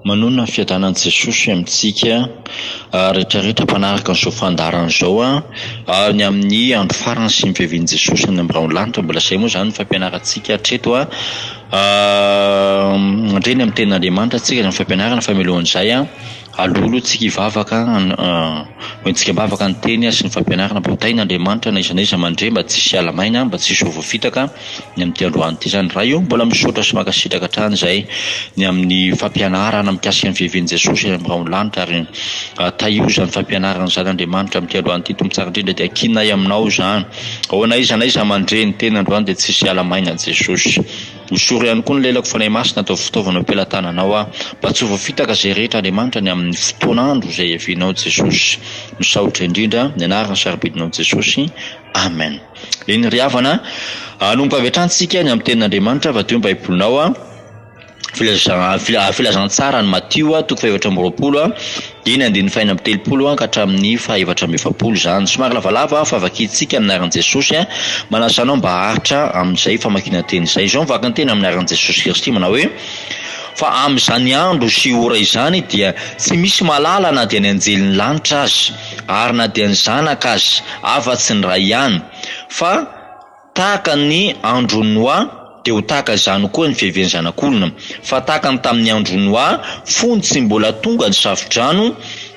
Manonona ny fiadanan'i Jesosy amintsika rehetra rehetra mpanaraka an'izao fandaharana izao ny amin'ny andro farany sy ny fiavian'i Jesosy any amin'ny rahon'ny lanitra. Mbola izay moa izany ny fampianarantsika hatreto. Mandre ny amin'ny tenin'Andriamanitra tsika ny fampianarana fa mialohan'izay aleo aloha tsika hivavaka, hoentintsika am-bavaka ny teny sy ny fampianarana mba ho tahin'Andriamanitra na iza na iza mandre mba tsy hisy hiala maina, mba tsy hisy ho voafitaka. Ny amin'ity androany ity izany Ray ô, mbola misaotra sy mankasitraka hatrany izahay ny amin'ny fampianarana mikasika ny fiavian'i Jesosy any amin'ny rahon'ny lanitra ary tahio izany fampianarana izany Andriamanitra amin'ity androany ity Tompo tsara indrindra dia ankininay aminao izany. Ao na iza na iza mandre ny teny androany dia tsy hisy hiala maina Jesosy. Hosory ihany koa ny lelako Fanahy Masina ataovy fitaovana eo am-pelatananao aho mba tsy ho voafitaka izay rehetra Andriamanitra ny amin'ny fotoan'andro izay hiavianao Jesosy. Misaotra indrindra ny anarana sarobidinao Jesosy. Amen. Eny ry havana, hanomboka avy hatrany tsika ny amin'ny tenin'Andriamanitra, vadio ny Baibolinao, Filazantsara an'i Matio, toko fahefatra amby roapolo, dia ny andininy fahenina amby telopolo ka hatramin'ny fahefatra amby efapolo izany. Somary lavalava fa vakintsika amin'ny anaran'i Jesosy, manasa anao mba haharitra amin'izay famakiana teny izay. Izao ny vaky ny teny amin'ny anaran'i Jesosy Kristy manao hoe, Fa amin'izany andro sy ora izany dia tsy misy mahalala na dia ny anjelin'ny lanitra aza, ary na dia ny Zanaka aza, afa-tsy ny Ray ihany. Fa tahaka ny andron'i Noa, dia ho tahaka izany koa ny fiavian'ny Zanak'olona. Fa tahaka ny tamin'ny andron'i Noa, fony tsy mbola tonga ny safodrano,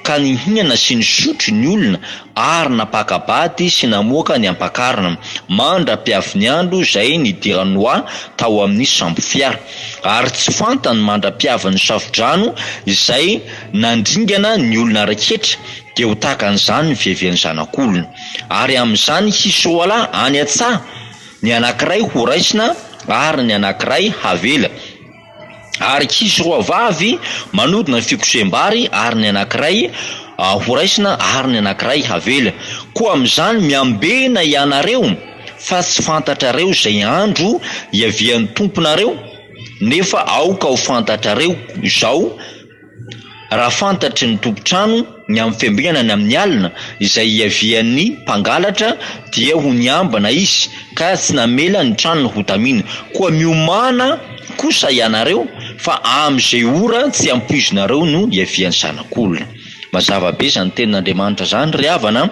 ka nihinana sy nisotro ny olona, ary nampaka-bady sy namoaka ny ampakarina, mandra-piavin'ny andro izay nidiran'i Noa tao amin'ny sambo-fiara. Ary tsy fantany mandra-piavin'ny safodrano izay nandringana ny olona rehetra, dia ho tahaka an'izany ny fiavian'ny Zanak'olona. Ary amin'izany hisy roalahy any an-tsaha, ny anankiray horaisina ary ny anankiray havela. Ary hisy roa vavy manodina ny fikoseham-bary, ary ny anankiray horaisina ary ny anankiray havela. Koa amin'izany miambena ianareo, fa tsy fantatrareo izay andro hiavian'ny Tomponareo, nefa aoka ho fantatrareo izao, Raha fantatry ny tompon-trano ny amin'ny fiambenana ny amin'ny alina, izay hiavian'ny mpangalatra, dia ho niambina izy ka tsy namela ny tranony hotamina. Koa miomàna kosa ianareo, fa amin'izay ora tsy ampoizinareo no hiavian'ny Zanak'olona. Mazava be izany tenin'Andriamanitra izany ry havana a!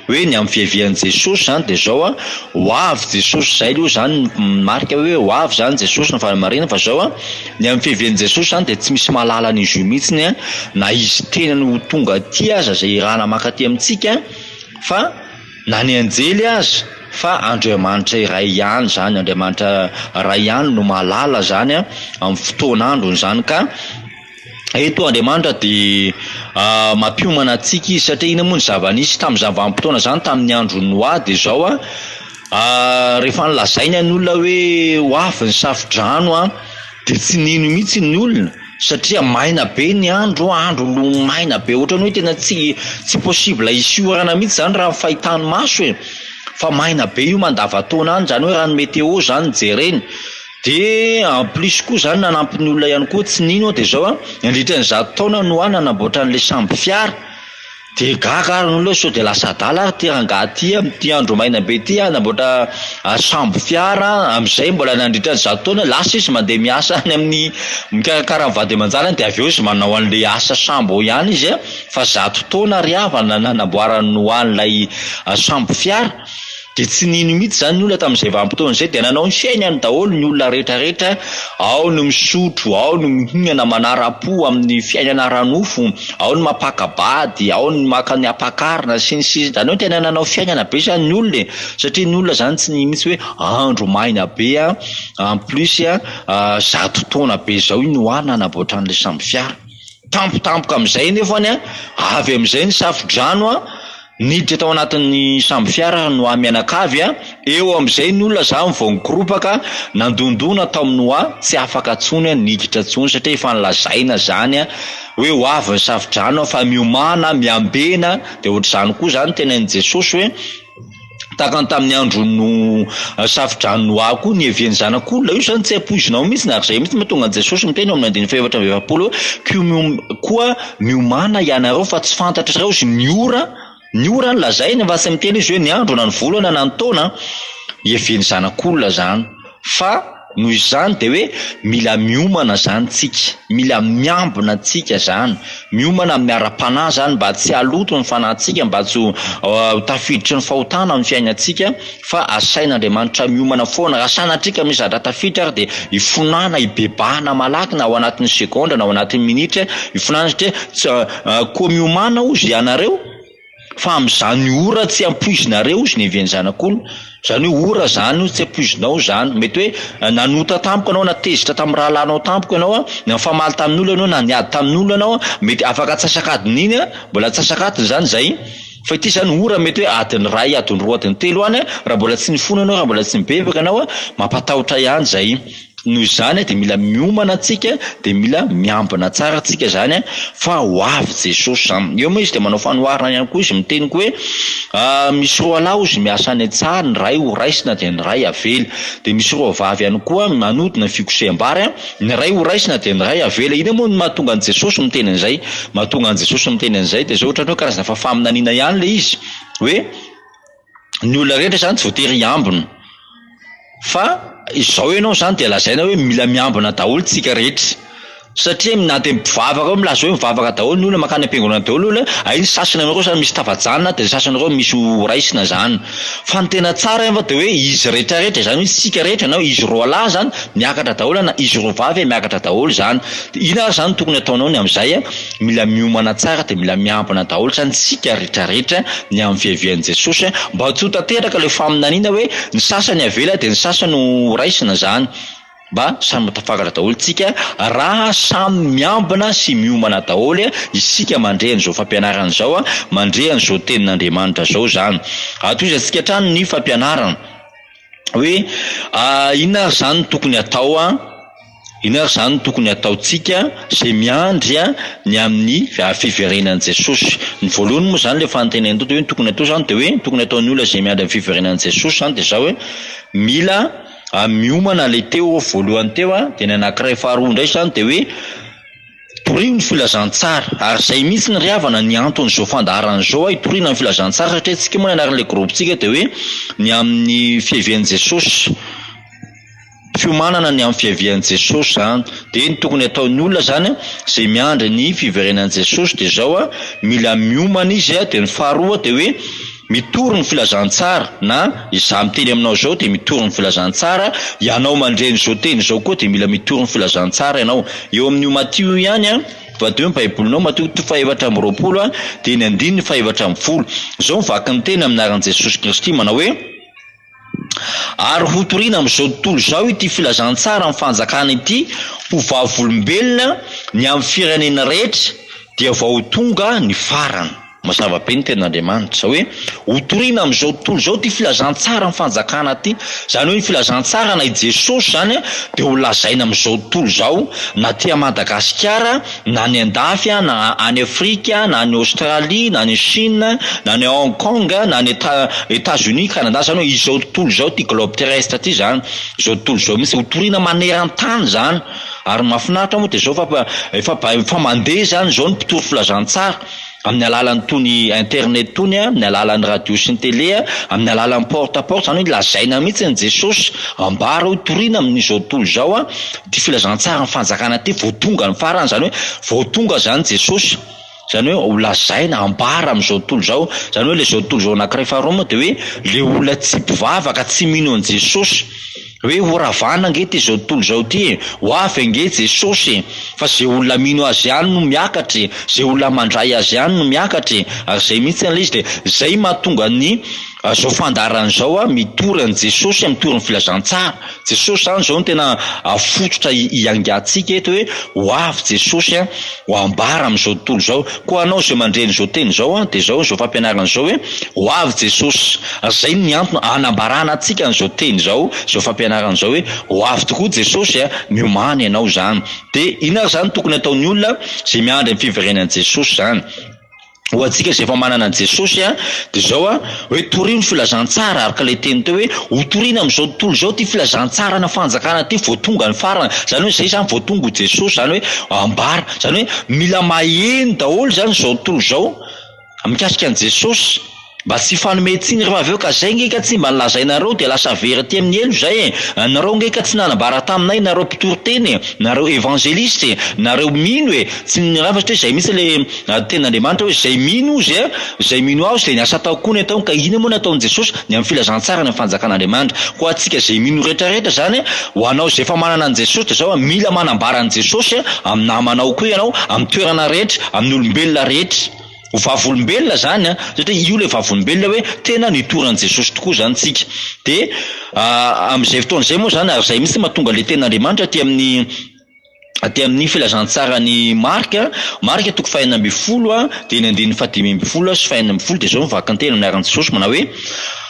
Hoe ny amin'ny fiavian'i Jesosy izany dia izao a, ho avy Jesosy, izay aloha izany ny marika hoe ho avy izany Jesosy ny fanamarihana fa izao a, ny amin'ny fiavian'i Jesosy izany dia tsy misy mahalala an'izy io mihitsiny a, na izy tenany ho tonga aty aza izay irahana mankaty amintsika fa na ny anjely aza fa Andriamanitra iray ihany izany, Andriamanitra Ray ihany no mahalala izany a, amin'ny fotoan'androny izany ka. Eto Andriamanitra dia mampiomana antsika Izy satria inona moa ny zava-nisy tamin'izany vanim-potoana izany tamin'ny andron'i Noa dia izao a, rehefa nolazaina ny olona hoe ho avy ny safodrano a, dia tsy nino mihitsy ny olona satria maina be ny andro, andro lo maina be ohatran'ny hoe tena tsy tsy possible hisy orana mihitsy izany raha ny fahitany maso e, fa maina be io mandavantaona any, izany hoe raha ny météo izany no jerena. Dia en plus koa zany nanampy ny olona ihany koa tsy nino aho dia zao an, nandritra ny 100 taona Noa nanamboatra an'ilay sambo fiara, dia gaga ary ny olona hoe sao dia lasa adala ary ity rangahy ity amin'ity andro maina be ity hanamboatra sambo fiara, amin'izay mbola nandritra ny 100 taona lasa izy mandeha miasa any amin'ny mikarakara ny vady aman-janany dia avy eo izy manao an'ilay asa sambo ihany izy an, fa 100 taona ry havana nanamboaran'i Noa an'ilay sambo fiara. Dia tsy nino mihitsy izany ny olona tamin'izay vanim-potoana izay, dia nanao ny fiainany daholo ny olona rehetrarehetra, ao ny misotro, ao ny mihinana manara-po amin'ny fiainana ara-nofo, ao ny mampaka-bady, ao ny maka ny ampakarina sy ny sisa, izany hoe tena nanao fiainana be izany ny olona e, satria ny olona izany tsy nino mihitsy hoe andro maina be an, en plus an, 100 taona be izao i Noa nanamboatra an'ilay sambo fiara. Tampotampoka amin'izay nefany an, avy amin'izay ny safodrano an, Niditra tao anatin'ny sambo fiara Noa mianakavy, eo amin'izay ny olona zany vao nikoropaka, nandondona tao amin'i Noa, tsy afaka intsony niditra intsony satria efa nolazaina zany hoe ho avy ny safodrano fa miomàna, miambena, dia ohatr'izany koa zany tenenin'i Jesosy hoe tahaka ny tamin'ny andron'ny safodrano Noa koa niavian'ny zanak'olona, io zany tsy ampoizinao mihitsy ary izay mihitsy mahatonga an'i Jesosy miteny eo amin'ny andininy faha-44 hoe koa Miomàna ianareo fa tsy fantatrareo izy ny ora, ny ora no lazainy fa tsy miteny izy hoe ny andro na ny volana na ny taona, hiavian'ny zanak'olona zany fa. Noho izany dia hoe mila miomana izany tsika, mila miambina tsika izany, miomana amin'ny ara-panahy izany mba tsy haloto ny fanahintsika, mba tsy ho tafiditry ny fahotana amin'ny fiainantsika fa asain'Andriamanitra miomana foana. Raha sanatria ka misy zavatra tafiditra ary dia ifonana, ibebahana malaky na ao anatin'ny segondra na ao anatin'ny minitra, ifonana satria tsy koa miomàna hozy ianareo. Fa amin'izany ora tsy ampoizinareo ozy ny hevian'ny zanak'olona, izany hoe ora izany io tsy ampoizinao izany, mety hoe nanota tampoka ianao na tezitra tamin'ny rahalahinao tampoka ianao an, na nifamaly tamin'olona ianao na niady tamin'olona ianao an, mety afaka antsasak'adiny iny an, mbola antsasak'adiny izany izay, fa ity izany ora mety hoe adiny iray, adiny roa, adiny telo any an, raha mbola tsy nifona ianao, raha mbola tsy nibebaka ianao an, mampatahotra ihany izay. Noho izany dia mila miomana antsika dia mila miambina tsara antsika izany fa ho avy Jesosy izany. Eo moa izy dia manao fanoharana ihany koa izy miteny koa hoe misy roa lahy ozy miasa any an-tsaha ny iray ho raisina dia ny iray avela. Dia misy roa vavy ihany koa manodina ny fikoseham-bary ny iray ho raisina dia ny iray avela. Inona moa no mahatonga an'i Jesosy miteny an'izay? Mahatonga an'i Jesosy miteny an'izay dia izao ohatran'ny hoe karazana fa faminaniana ihany ilay izy hoe ny olona rehetra izany tsy voatery hiambina fa izao ianao izany dia lazaina hoe mila miambina daholo tsika rehetra satria na dia mpivavaka eo milaza hoe mivavaka daholo ny olona mankany am-piangonana daholo ny olona hay ny sasany amin'ireo samy misy tafajanona dia ny sasany ireo misy ho raisina izany fa ny tena tsara efa dia hoe izy rehetra rehetra izany hoe isika rehetra na hoe izy roalahy izany miakatra daholo na izy roa vavy miakatra daholo izany dia inona ary izany no tokony ataonao ny amin'izay a? Mila miomana tsara dia mila miambina daholo zany tsika rehetra rehetra ny amin'ny fiavian'i Jesosy mba tsy ho tanteraka ilay faminaniana hoe ny sasany avela dia ny sasany ho raisina zany. Mba samy ho tafakatra daholo tsika raha samy miambina sy miomana daholo isika mandre an'izao fampianarana izao, mandre an'izao tenin'Andriamanitra izao zany. Atohizantsika hatrany ny fampianarana hoe inona ary zany no tokony atao Inona ary izany no tokony hataontsika izay miandry ny amin'ny fiverenan'i Jesosy? Ny voalohany moa izany ilay fanontaniana teo dia hoe ny tokony hatao izany dia hoe ny tokony hataon'ny olona izay miandry ny fiverenan'i Jesosy izany dia izao hoe mila miomana ilay teo voalohany teo dia ny anankiray faharoa indray izany dia hoe torio ny filazantsara ary izay mihitsy ny ry havana ny anton'izao fandaharana izao hitoriana ny filazantsara satria tsika moa ny anaran'ilay groupe-tsika dia hoe ny amin'ny fiavian'i Jesosy. Fiomanana ny amin'ny fiavian'i Jesosy izany. Dia ny tokony hataon'ny olona izany izay miandry ny fiverenan'i Jesosy dia izao, mila miomana izy, dia ny faharoa dia hoe mitory ny filazantsara na izaho miteny aminao izao dia mitory ny filazantsara, ianao mandre an'izao teny izao koa dia mila mitory ny filazantsara ianao. Eo amin'io Matio io ihany, vadio ny baibolinao, Matio toko faha-24 dia ny andininy faha-14. Izao ny vaky ny teny amin'ny anaran'i Jesosy Kristy manao hoe. Ary hotorina amin'izao tontolo izao ity filazantsara amin'ny fanjakana ity ho vavolombelona ny amin'ny firenena rehetra dia vao ho tonga ny farany. Mazava be ny tenin'Andriamanitra hoe hotorina amin'izao tontolo izao ity filazantsara amin'ny fanjakana ity. Izany hoe ny filazantsara na i Jesosy izany dia ho lazaina amin'izao tontolo izao na aty Madagasikara na any an-dafy na any Afrika na any Australie na any Chine na any Hong Kong na any Etats Unis, Canada, zany hoe izao tontolo izao ity globe terrestre ity zany, izao tontolo izao mihitsy, ho toriana maneran-tany zany, ary ny mahafinaritra moa dia izao fa efa efa mandeha zany izao ny mpitory filazantsara amin'ny alalan'itony internet itony, amin'ny alalan'ny radio sy ny télé, amin'ny alalan'ny porte à porte, zany hoe lazaina mihitsy ny Jesosy, ambara hoe toriana amin'izao tontolo izao ity filazantsaran'ny fanjakana ity vao tonga ny farany, zany hoe vao tonga zany Jesosy. Izany hoe ho lazaina, ambara amin'izao tontolo izao, izany hoe ilay izao tontolo izao anankiray faharoa moa dia hoe ilay olona tsy mpivavaka, tsy mino an'i Jesosy, hoe ho ravana ange ity izao tontolo izao ity e, ho avy ange Jesosy e, fa izay olona mino Azy ihany no miakatra e, izay olona mandray Azy ihany no miakatra e, ary izay mihitsy ilay izy dia izay mahatonga ny izao fandaharana izao mitory an'i Jesosy, mitory ny filazantsara. Jesosy izany izao no tena fototra hiangantsika eto hoe ho avy Jesosy ho ambara amin'izao tontolo izao. Koa anao izay mandre an'izao teny izao dia izao izao fampianarana izao hoe ho avy Jesosy. Ary izay ny antony anambarana antsika an'izao teny izao, izao fampianarana izao hoe ho avy tokoa Jesosy, miomàna ianao izany. Dia inona ary izany tokony ataon'ny olona izay miandry ny fiverenan'i Jesosy izany? Ho antsika izay efa manana an'i Jesosy dia izao hoe torio ny filazantsara araka ilay teny teo hoe ho toriana amin'izao tontolo izao ity filazantsarana fanjakana ity vao tonga ny farany, izany hoe izay izany vao tonga ho Jesosy, izany hoe ambara, izany hoe mila maheno daholo izany izao tontolo izao mikasika an'i Jesosy. Mba tsy hifanome tsiny rehefa avy eo ka zay nge ka tsy mba nolazainareo dia lasa very aty amin'ny helo zay e! Nareo nge ka tsy nanambara taminay nareo mpitory teny e! Nareo evangeliste e! Nareo mino e! Tsy ny raha fa satria zay mihitsy le tenin'Andriamanitra hoe zay mino ozy a, zay mino ahy ozy dia ny asa ataoko koa ny ataony ka inona moa ny ataon'i Jesosy? Ny amin'ny filazantsara ny amin'ny fanjakan'Andriamanitra. Koa antsika zay mino rehetra rehetra zany ho anao zay efa manana an'i Jesosy dia zao a, mila manambara an'i Jesosy amin'ny namanao koa ianao, amin'ny toerana rehetra, amin'ny olombelona rehetra. Ho vavolombelona zany an, satria io ilay vavolombelona hoe tena nitory an'i Jesosy tokoa zany tsika. Dia amin'izay fotoana izay moa zany, ary izay mihitsy mahatonga ilay tenin'Andriamanitra aty amin'ny aty amin'ny filazantsaran'i Marka, Marka toko fahenina ambin'ny folo dia ny andininy fahadimy ambin'ny folo sy fahenina ambin'ny folo dia izao no vakin-teny amin'ny anaran'i Jesosy manao hoe,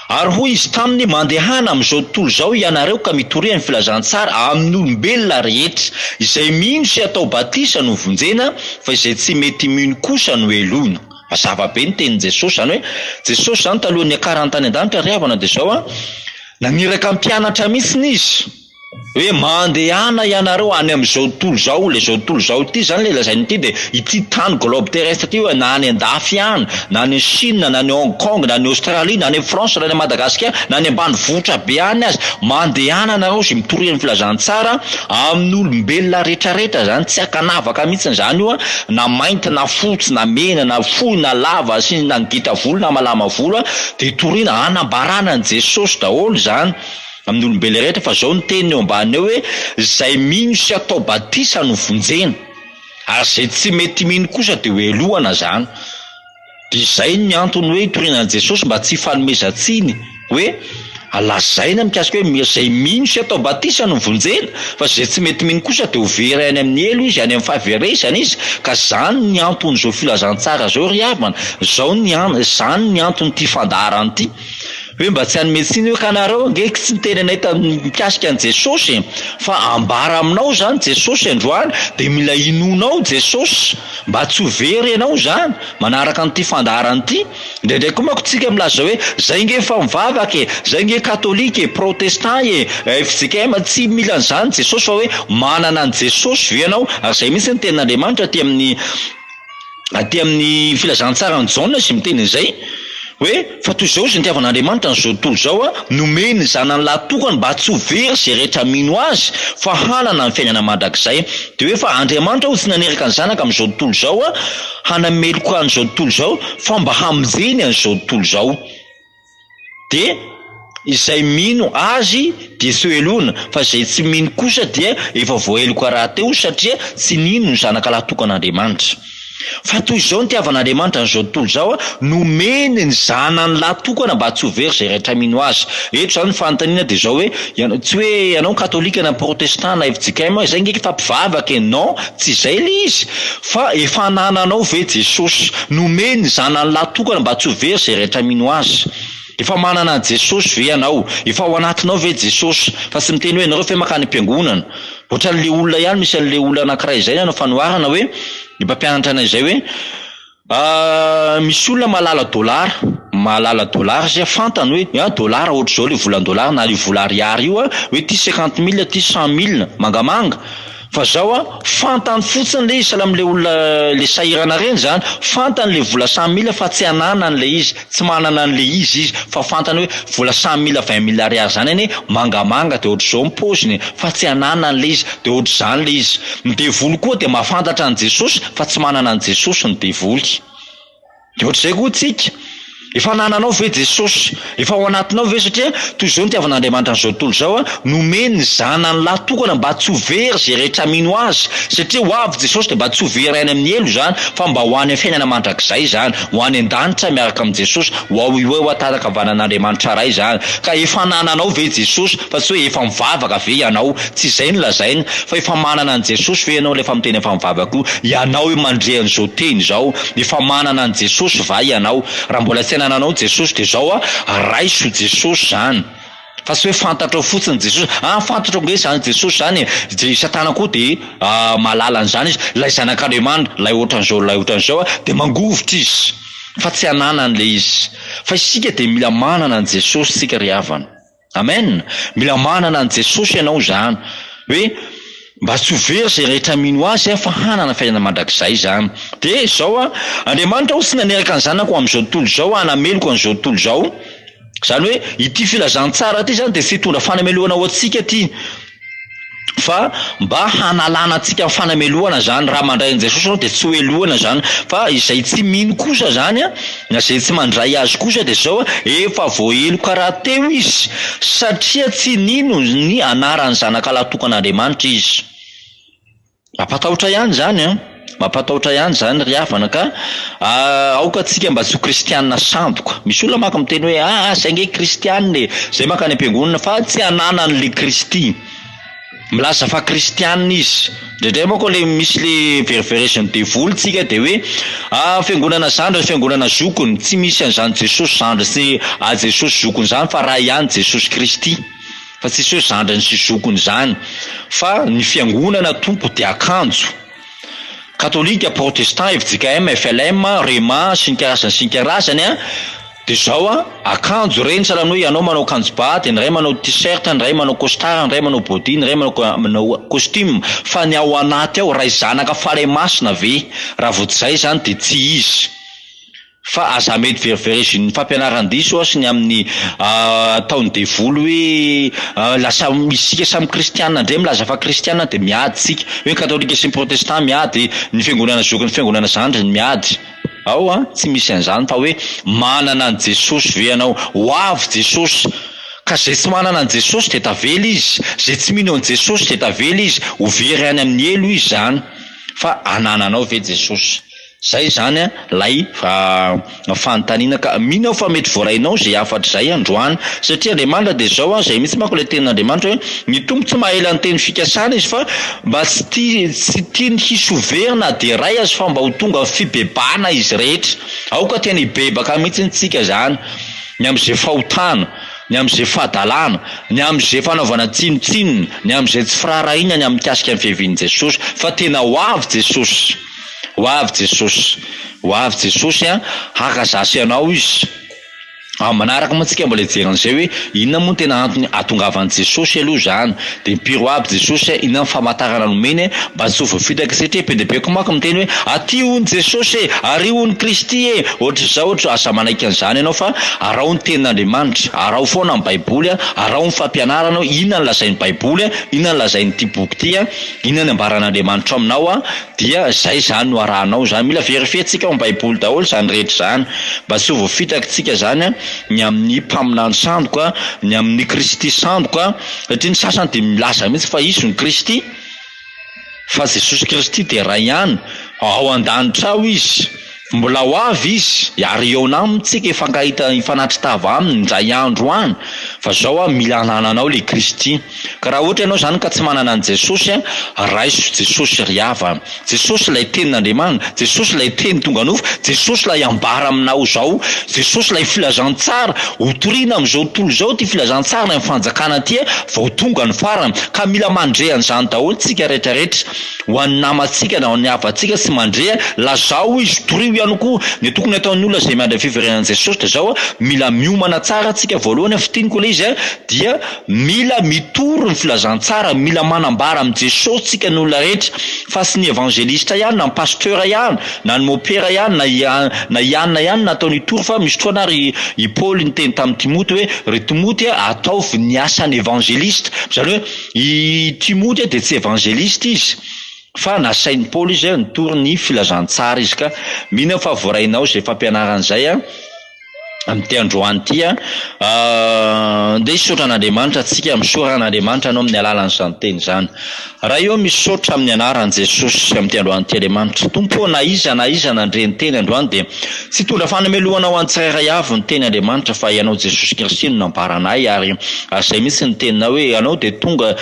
Ary hoy izy taminy, Mandehana amin'izao tontolo izao hianareo ka mitoria ny filazantsara amin'ny olombelona rehetra. Izay mino sy atao batisa no vonjena, fa izay tsy mety mino kosa no helohina. Mazava be ny tenin'i Jesosy, izany hoe Jesosy izany talohan'ny niakarany tany an-danitra ry havana dia izao an, naniraka mpianatra mihitsy izy. Hoe mandehana ianareo any amin'izao tontolo izao, ilay izao tontolo izao ity izany ilay lazainy ity dia ity tany globe terrestre ity hoe na any an-dafy any, na any Chine, na any Hong Kong, na any Australie, na any France, na any Madagasikara, na any ambanivohitra be any aza, mandehana ianareo izay mitoria ny filazantsara amin'ny olombelona rehetrarehetra izany, tsy ankanavaka mihitsy izany io an, na mainty na fotsy na mena na fohy na lava sy na ngita volo na malama volo an, dia toriana hanambarana an'i Jesosy daholo izany. Amin'ny olombelona rehetra fa zao ny teniny eo ambany eo hoe zay mino sy atao batisa no vonjena ary zay tsy mety mino kosa de ho helohana zany de zay ny antony hoe itoriana an'i Jesosy mba tsy hifanomezan-tsiny hoe lazaina mikasika hoe zay mino sy atao batisa no vonjena fa zay tsy mety mino kosa de ho very any amin'ny helo izy any amin'ny fahaverezana izy ka zany ny anton'izao filazantsara zao ry havana zao ny an zany ny anton'ity fandaharana ity Hoe mba tsy hanome tsiny hoe ka nareo ange tsy niteny anay tamin'ny mikasika an'i Jesosy e! Fa ambara aminao zany Jesosy androany dia mila inoanao Jesosy mba tsy ho very ianao zany manaraka an'ity fandaharana ity. Indraindray koa manko tsika milaza hoe zay nge efa mivavaka e, zay nge katolika e, protestant e, fjkm, tsy mila an'izany Jesosy fa hoe manana an'i Jesosy ve ianao? Ary zay mihitsy ny tenin'Andriamanitra aty amin'ny Aty amin'ny filazantsaran'i Jaona izy miteny an'izay hoe, Fa toy izao izy nitiavan'Andriamanitra an'izao tontolo izao, nomeny ny Zanany lahy tokana mba tsy ho very izay rehetra mino Azy, fa hanana ny fiainana mandrakizay. Dia hoe fa Andriamanitra hoy tsy naniraka ny Zanaka amin'izao tontolo izao hanameloka an'izao tontolo izao, fa mba hamonjeny an'izao tontolo izao. Dia izay mino Azy dia tsy hohelohina, fa izay tsy mino kosa dia efa voaheloka rahateo satria tsy nino ny Zanaka lahitokan'Andriamanitra. Fa toy izao ny nitiavan'Andriamanitra an'izao tontolo izao, nomeny ny Zanany lahy tokana mba tsy ho very izay rehetra mino Azy. Eto izany ny fanontaniana dia izao hoe, tsy hoe ianao katolika na protestant na fjkm, izay ange fa mpivavaka e, non, tsy izay ilay izy, fa efa anananao ve Jesosy? Nomeny ny Zanany lahy tokana mba tsy ho very izay rehetra mino Azy. Efa manana an'i Jesosy ve ianao? Efa ao anatinao ve Jesosy? Fa tsy miteny hoe ianareo ve mankany am-piangonana? Ohatran'ilay olona ihany, misy an'ilay olona anankiray izay nanao fanoharana hoe, ny mpampianatra anay izay hoe, misy olona mahalala dolara, mahalala dolara satria fantany hoe ah dolara ohatr'izao ilay volan-dolara na io vola ariary io an, hoe ity cinquante mille, ity cent mille, mangamanga. Fa zao an, fantany fotsiny ilay izy sahala amin'ilay olona ilay sahirana ireny izany, fantany ilay vola cent mille fa tsy ananany ilay izy, tsy manana an'ilay izy izy fa fantany hoe vola cent mille vingt mille ariary izany anie mangamanga dia ohatr'izao ny paoziny e, fa tsy ananany ilay izy, dia ohatr'izany ilay izy. Ny devoly koa dia mahafantatra an'i Jesosy fa tsy manana an'i Jesosy ny devoly. Dia ohatr'izay koa tsika. Efa anananao ve Jesosy? Efa ao anatinao ve? Satria toy izao ny nitiavan'Andriamanitra an'izao tontolo izao, nomeny ny Zanany lahy tokana mba tsy ho very izay rehetra mino Azy. Satria ho avy Jesosy dia mba tsy ho very any amin'ny helo izany, fa mba ho any amin'ny fiainana mandrakizay izany, ho any an-danitra miaraka amin'i Jesosy, ho ao eo an-tanankavanan'Andriamanitra Ray izany. Ka efa anananao ve Jesosy? Fa tsy hoe efa mivavaka ve ianao? Tsy izay no lazaina. Fa efa manana an'i Jesosy ve ianao ilay efa miteny efa mivavaka io? Ianao io mandre an'izao teny izao, efa manana an'i Jesosy va ianao? Raha mbola tsy anananao Jesosy dia izao a, raiso Jesosy izany. Fa tsy hoe fantatrao fotsiny Jesosy, ah fantatro ange izany Jesosy izany e, i Satana koa dia mahalala an'izany izy, ilay zanak'Andriamanitra, ilay ohatran'izao, ilay ohatran'izao a, dia mangovitra izy fa tsy ananany ilay izy. Fa isika dia mila manana an'i Jesosy isika ry havana. Amen! Mila manana an'i Jesosy ianao izany. Hoe. Mba tsy ho very izay rehetra mino Azy fa hanana fiainana mandrakizay izany. Dia izao, Andriamanitra hoy tsy naneraka ny Zanako ho amin'izao tontolo izao hanameloka an'izao tontolo izao. Izany hoe ity filazantsara ity izany dia tsy hitondra fanamelohana ho antsika ity. Fa mba hanalana antsika amin'ny fanamelohana izany. Raha mandray an'i Jesosy ianao dia tsy ho helohina izany. Fa izay tsy mino kosa izany, na izay tsy mandray Azy kosa dia izao, efa voaheloka rahateo izy satria tsy nino ny anaran'ny Zanaka lahitokan'Andriamanitra izy. Mampatahotra ihany izany an! Mampatahotra ihany izany ry havana ka aoka tsika mba tsy ho kristianina sandoka. Misy olona manko miteny hoe aa zay nge kristianina e, zay mankany am-piangonana fa tsy ananany le Kristy. Milaza fa kristianina izy. Indraindray manko le misy le veriverezin'ny devoly tsika de hoe ah fiangonana zandriny, fiangonana zokiny, tsy misy an'izany Jesosy zandry sy Jesosy zokiny izany fa Ray ihany Jesosy Kristy. Fa tsisy hoe zandriny sy zokiny izany fa ny fiangonana Tompo dia akanjo. Katolika, protestant, fjkm, flm, rhema sy ny karazany sy ny karazany an, dia izao an, akanjo ireny sahala ny hoe ianao manao akanjo ba dia ny iray manao t-shirt, ny iray manao costard, ny iray manao body, ny iray manao costume fa ny ao anaty ao ray zanaka fanahy masina ve? Raha vao tsy izay izany dia tsy izy. Fa aza mety veriverezin'ny fampianaran-diso sy ny amin'ny ataon'ny devoly hoe lasa isika samy kristiana indray milaza fa kristiana dia miady isika. Hoe ny katolika sy ny protestant miady, ny fiangonana zokiny ny fiangonana zandriny miady. Ao an, tsy misy an'izany fa hoe manana an'i Jesosy ve ianao? Ho avy Jesosy. Ka izay tsy manana an'i Jesosy dia tavela izy, izay tsy mino an'i Jesosy dia tavela izy, ho very any amin'ny helo izy izany. Fa anananao ve Jesosy? Zay izany lay fanontaniana ka mino aho fa mety voarainao izay hafatra izay androany satria Andriamanitra dia izao an, izay mihitsy manko ilay tenin'Andriamanitra hoe ny Tompo tsy maha ela ny teny fikasana izy fa mba tsy tia tsy tiany hisy ho very na dia iray aza fa mba ho tonga amin'ny fibebahana izy rehetra. Aoka tena hibebaka mihitsy tsika izany ny amin'izay fahotana, ny amin'izay fahadalana, ny amin'izay fanaovana tsinontsinona, ny amin'izay tsy firaharahiana ny amin'ny mikasika ny fiavian'i Jesosy fa tena ho avy Jesosy. Ho avy Jesosy. Ho avy Jesosy an, haka za sy anao Izy. Amin'ny manaraka moa tsika mbola hijery an'izay hoe inona moa no tena antony ahatongavan'i Jesosy aloha izany. Dia impiry ho avy Jesosy an, inona ny famantarana nomeny an, mba tsy ho voafitaka satria be dia be koa manko miteny hoe aty hono Jesosy e, ary hono Kristy e, ohatr'izao ohatr'izao, aza manaiky an'izany ianao fa araho ny tenin'Andriamanitra, araho foana ny baiboly an, araho ny fampianarana hoe inona no lazain'ny baiboly an, inona no lazain'ity boky ity an, inona no ambaran'Andriamanitra aminao an. Dia zay zany no arahanao zany. Mila verifier tsika ao am baiboly daholo zany rehetra zany. Mba tsy ho voafitaky tsika zany ny amin'ny mpaminany sandoka, ny amin'ny Kristy sandoka, satria ny sasany dia milaza mihitsy fa izy no Kristy. Fa Jesosy Kristy dia Ray ihany, ao an-danitra ao Izy. Mbola ho avy Izy ary hihaona aminy tsika, hifankahita, hifanatri-tava aminy indray andro any. Fa zao aho mila anananao le Kristy. Ka raha ohatra ianao izany ka tsy manana an'i Jesosy a, raiso Jesosy ry havana. Jesosy ilay tenin'Andriamanitra, Jesosy ilay teny tonga nofo, Jesosy ilay ambara aminao izao, Jesosy ilay filazantsara, hotorina amin'izao tontolo izao ity filazantsara ny fanjakana ity vao tonga ny farany. Ka mila mandre an'izany daholo tsika rehetra rehetra. Ho an'ny namantsika na ho an'ny havantsika tsy mandre, lazao izy, torio ihany koa. Ny tokony hataon'ny olona izay miandry ny fiverenan'i Jesosy dia izao, mila miomana tsara tsika voalohany, fintiniko ilay izy, dia Mila mitory ny filazantsara, mila manambara amin'i Jesosy tsika ny olona rehetra, fa tsy ny evangeliste ihany na ny pasteur ihany, na ny mopera ihany, na i na i anona ihany no nataony hitory fa misy fotoana ary i Paoly niteny tamin'i Timoty hoe ry Timoty a, ataovy ny asan'ny evangeliste, izany hoe i Timoty dia tsy evangeliste izy fa nasain'i Paoly izy nitory ny filazantsara izy ka mino aho fa voarainao izay fampianarana izay a. Amin'ity androany ity a, ndeha hisaotra an'Andriamanitra tsika, misaora an'Andriamanitra anao amin'ny alalan'izany teny izany. Ray ô, misaotra amin'ny anaran'i Jesosy amin'ity androany ity Andriamanitra. Tompo ô, na iza na iza nandre ny teny androany dia tsy hitondra fanamelohana ho an'ny tsirairay avy ny teny Andriamanitra fa Ianao Jesosy Kristy no nambaranay ary izay mihitsy ny teninao hoe Ianao dia tonga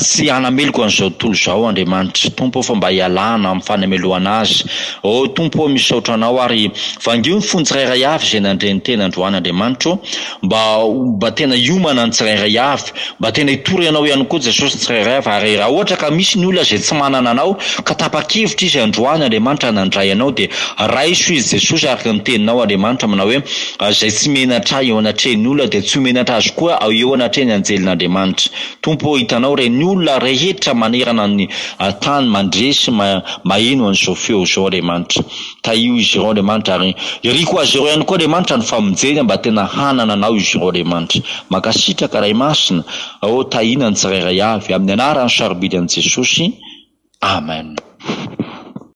tsy hanameloka an'izao tontolo izao Andriamanitra. Tompo ô, fa mba hialana amin'ny fanamelohana azy. Ô Tompo ô, misaotra Anao ary Vangio ny fony tsirairay avy izay nandre ny teny androany. androany Andriamanitra ô, mba mba tena hiomana ny tsirairay avy, mba tena hitory Anao ihany koa Jesosy ny tsirairay avy, ary raha ohatra ka misy ny olona izay tsy manana Anao ka tapa-kevitra izy androany Andriamanitra nandray Anao dia raiso izy Jesosy araka ny teninao Andriamanitra manao hoe izay tsy menatra ahy eo anatrehan'ny olona dia tsy ho menatra azy koa eo anatrehan'ny anjelin'Andriamanitra. Tompo ô hitanao ireny olona rehetra manerana ny tany mandre sy maheno an'izao feo izao Andriamanitra. Tahio izy ireo Andriamanitra ary iriko ho azy ireo ihany koa Andriamanitra ny famonjena mba tena hanana Anao izy ireo Andriamanitra. Mankasitraka Ray Masina ô tahina ny tsirairay avy amin'ny anaran'ny sarobidy an'i Jesosy. Amen.